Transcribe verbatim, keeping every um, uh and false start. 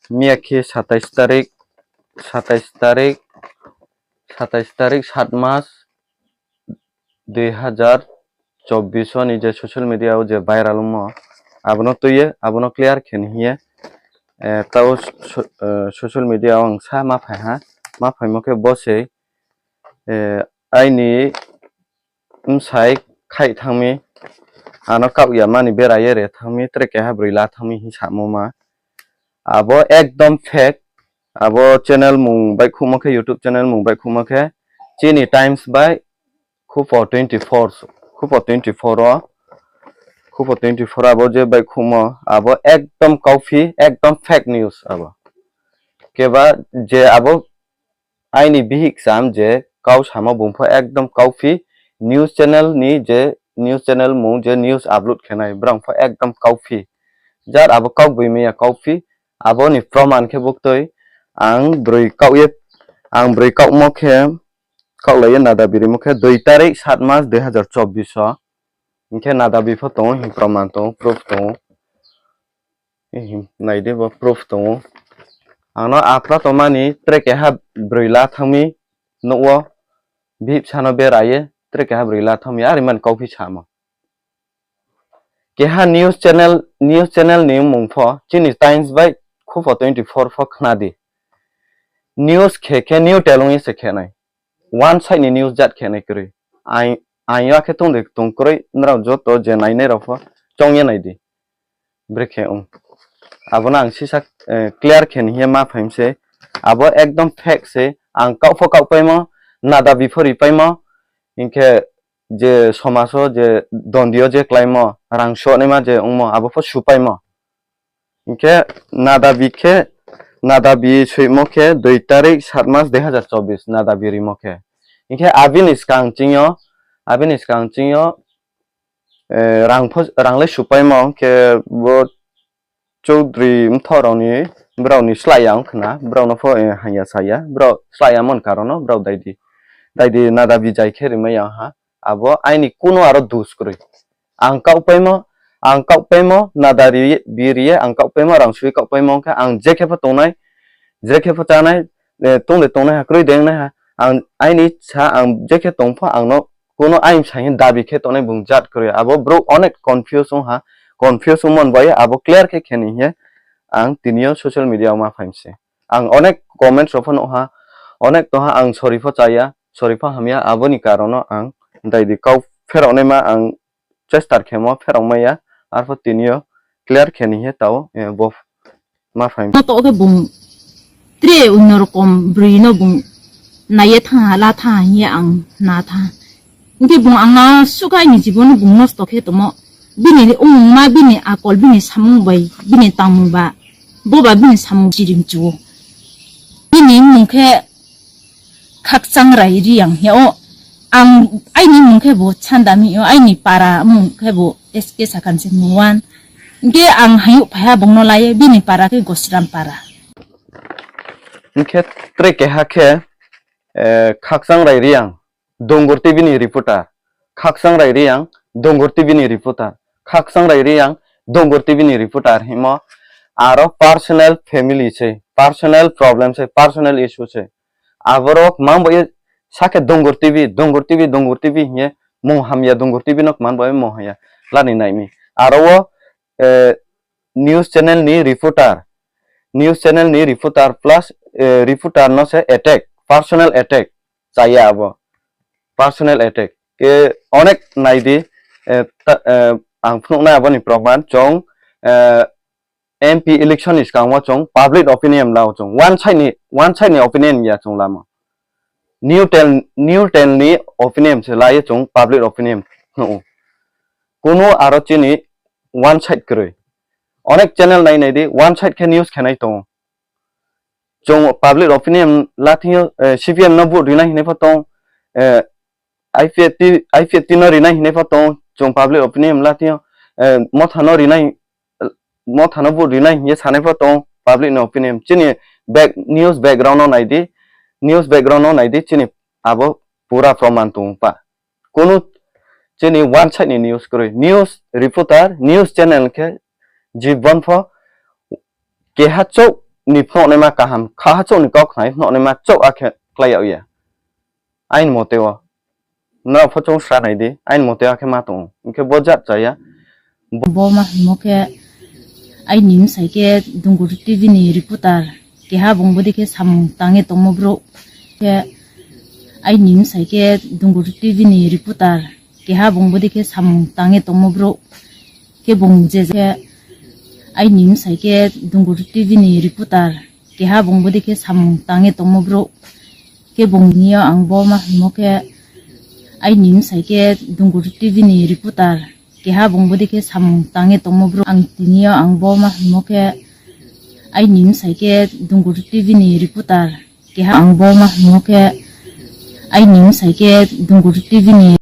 Miya khe satais tarik, satais tarik, satais tarik, sat mas, dui hazar chobbish ni je social media wo je viral ongmo, abo no tui ye, abo no clear khe ni hing ye, eh, tao so-, eh, social media wo ang sa ma phai ha, ma phaimo khe bo sei, eh, aini bsai khaih thanng mi, ano kaoh ya mani bera ye re thanng mi, tre keha broi la thanng mi hing samo ma. Abo ekdom fake, abo channel mung baihkhouhmo khe, YouTube channel mung baihkhouhmo khe, chini Times bai Khupo twenty four, Khupo twenty four wo, Khupo twenty four abo je baihkhouhmo, abo ekdom kauphi, ekdom fake news abo. Keba je abo aini bihih kcham je kau samo bung pho ekdom kauphi, news channel ni je news channel mung je news upload khe nai brang pho ekdom kauphi. Jar abo kaugboimai ya kauphi, abo ni proman khe buktui ang broi kaoh ye, ang broi kaohmo khe, kaohlai ye nadabi rimo khe dui tarik sat mas dui hazar chobbish wo. Hing khe nadabi pho tong ou, hing proman tong ou, proof tong ou. Nai di bo proof tong ou. Ang no aphra tongmani tre keha broi la thanng mi nouh wo, bihih bsa no bera ye tre keha broi la thanng mi, are mani kauphi samo. Keha news channel, news channel ni mung pho chini Times bai Khupo twenty four pho khna di. News khe khe neutral ong ye se khe nai. One side ni news jat khe nai kroi. Aing, aing yo khe tong de tong kroi, nrao joto je nainai rao pho choung ye nai di. Brekhe ong. Abo no ang sisa, eh, clear khe ni hing ye ma phaim se. Abo ekdom fake se. Ang kaoh pho kaohpaimo, nadabi pho ripaimo. Hing khe je somas wo je dondi yo je kláimo, rang sunaima je ongmo, abo pho supaimo. Hing khe nadabi khe, nadabi soimo khe dui tarik sat mas dui hazar chobbish nadabi rimo khe. Hing khe abini skang ching yo, abini skang ching yo, eh, rang pho, rang le supaimo khe bo choudri mthoh rao ni, brao ni slái ya ong khna, brao no pho, eh, hangya saya, brao slái ya mon karon no, brao dai di, dai di nadabi jai khe rimai ya ha, abo aini kuno aro dus kroi. Ang kaohpaimo, ang kaohpaimo, nadabi ri ye, ang kaohpaimo, rang sui kaohpaimo ong khe, ang je khe pho tongnai, je khe pho chánai, eh, tong de tongnai ha, kroi de ong nai ha, ang aini sa, ang je khe tong pho, ang no kuno aini bsa hing dabi khe tongnai bung jat kroi. Abo brouh onek confuse ong ha, confuse ongmo ni bai ye abo clear khe khe ni hing ye ang tini yo social media wo ma phaim se. Ang onek comments rao pho nuh ha, onek tong ha, ang sorry pho cha ya, sorry pho ham ya, abo ni karon no ang dai di kau pherao naima ang chestar khemo pherao mai ya, arpho tini yo clear khe ni hing ye tao, eh, bo ma phaim. No to khe bung tre onno rokom broi no bung nai ye thanng ha, la thanng ha hing ye ang na thanng. Hing khe bung ang no suhkha aini jibon no bung nosto khe tongmo. Bini ongmungma, bini akol, bini samung bai, bini tangmung ba, bo ba bini samung chirim chu ou. Bini mmung khe Khakchangrai Reang hing ou. Ang aini mmung khe bo Sanda mi ou, aini para mmung khe bo S K Sakan se mmung wan. Hing khe ang hayouh phai ha bung no la ye, bini para khe Gosram para. Hing khe tre keha khe, eh, Khakchangrai Reang, Dungur T V ni reporter. Khakchangrai Reang, Dungur T V ni reporter. Khakchangrai Reang, Dungur T V ni reporter hingmo, aro personal family se, personal problem se, personal issue se. Aboro kmang bo ye sa khe Dungur T V, Dungur T V, Dungur T V hing ye mung hamya, Dungur T V no kmang bo ye mung hamya la ni nai mi. Aro wo, eh, news channel ni reporter, news channel ni reporter plus, eh, reporter no se attack, personal attack cha ya abo. Personal attack. Khe onek nai di, eh, ta-, eh, ang phnuh nai abo ni proman chung, eh, M P election ni skang wo chung public opinion la ou chung. One side ni, one side ni opinion ya chung lamo. Neutral, neutral ni opinion se la ye chung public opinion hing ou. Kuno aro chini one side kroi. Onek channel nai nai di, one side khe news khe nai tong ou. Chung public opinion la thing yo, eh, C P M no vote rinai hingnai pho tong, eh, I P F T, I P F T no rinai hingnai pho tong, chung public opinion la thing yo, eh, Motha no rinai, Motha no vote rinai hing ye sanai pho tong, public ni opinion. Chini back, news background no nai di, news background no nai di, chini abo pura proman tong pa. Kuno chini one side ni news kroi. News reporter, news channel khe jibon pho keha chouh ni phnuhnaima kaham, kha hachouh ni kau khnai phnuhnaima chouh akhe klái yag ya. Aini mote wo, nrao pho chung sranai di, aini mote akhe ma tong ou. Hing khe bo jat cha ya. Bo ma hingmo khe, aini bsai khe Dungur T V ni reporter, keha bung bodei khe samung tang ye tongmo brouh. Khe aini bsai khe Dungur T V ni reporter, keha bung bodei khe samung tang ye tongmo brouh. Khe bung je je khe, aini bsai khe Dungur T V ni reporter, keha bung bodei khe samung tang ye tongmo brouh. Khe bung tini yo ang bo ma hingmo khe, aini bsai khe Dungur T V ni reporter, keha bung bodei khe samung tang ye tongmo brouh. Ang tini yo ang bo ma hingmo khe, aini bsai khe Dungur T V ni reporter, keha ang bo ma hingmo khe, aini bsai khe Dungur T V ni